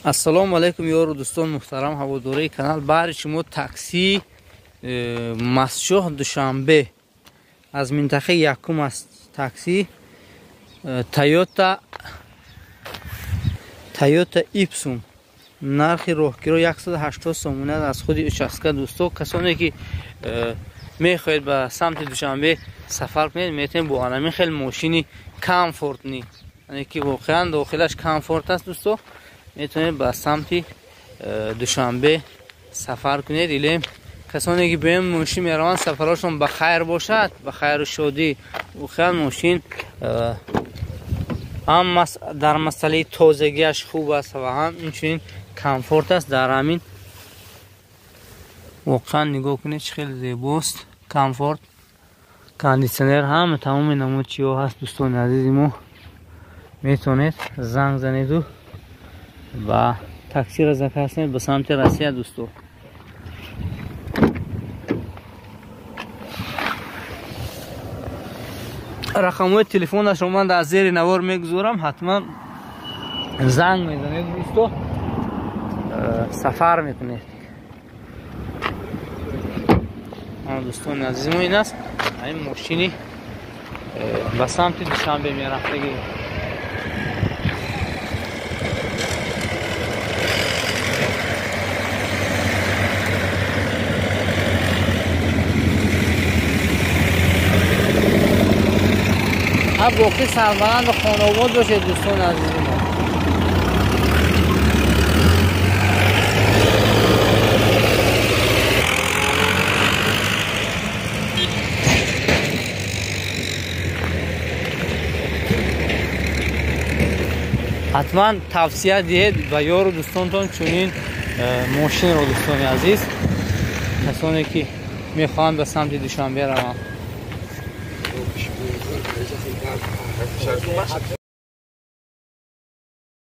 Ассалому алайкум, ёру дӯстон муҳтарам, ҳаводораи канал. Баҳри шумо такси Мастчоҳ Душанбе аз минтақаи якум аст. Такси Тойота Ипсум, нархи роҳкиро 180 сомон аз худи участка. Дӯсто, касоне ки мехоҳед ба самти Душанбе сафар кунед, метавонед бо анамин хел мошини комфортный, яъне ки воқеан дохилаш комфорт аст. Дӯсто, метавонед ба самти Душанбе сафар кунед. Илем касоне ки ба ин мошин мераванд, сафарҳошон ба хайр бошад, ба хайру шодӣ. Воқеан мошин ҳам дар масъалаи тозагиаш хуб аст ва ҳам инчунин комфорт аст. Дар ҳамин воқеан нигоҳ кунед, чӣ хеле зебост, комфорт, кондитсионер, ҳама тамоми намуд чиҳо ҳаст. Дӯстони азизи мо, метавонед занг занеду ва таксиро заказ кунед ба самти Россия. Дӯсто, рақамҳои телефонашро ман дар зери навор мегузорам, ҳатман занг мезанед, дӯсто, сафар мекунед. Дӯстони азизи мо, ин аст ҳамин мошини ба самти Душанбе мерафтагӣ. Боқӣ сарбаланду хонобод бошед, дӯстони азизи мо. Ҳатман тавсия диҳед ба ёру дӯстонтон чунин мошинро, дӯстони азиз, касоне ки мехоҳанд ба самти Душанбе раванд.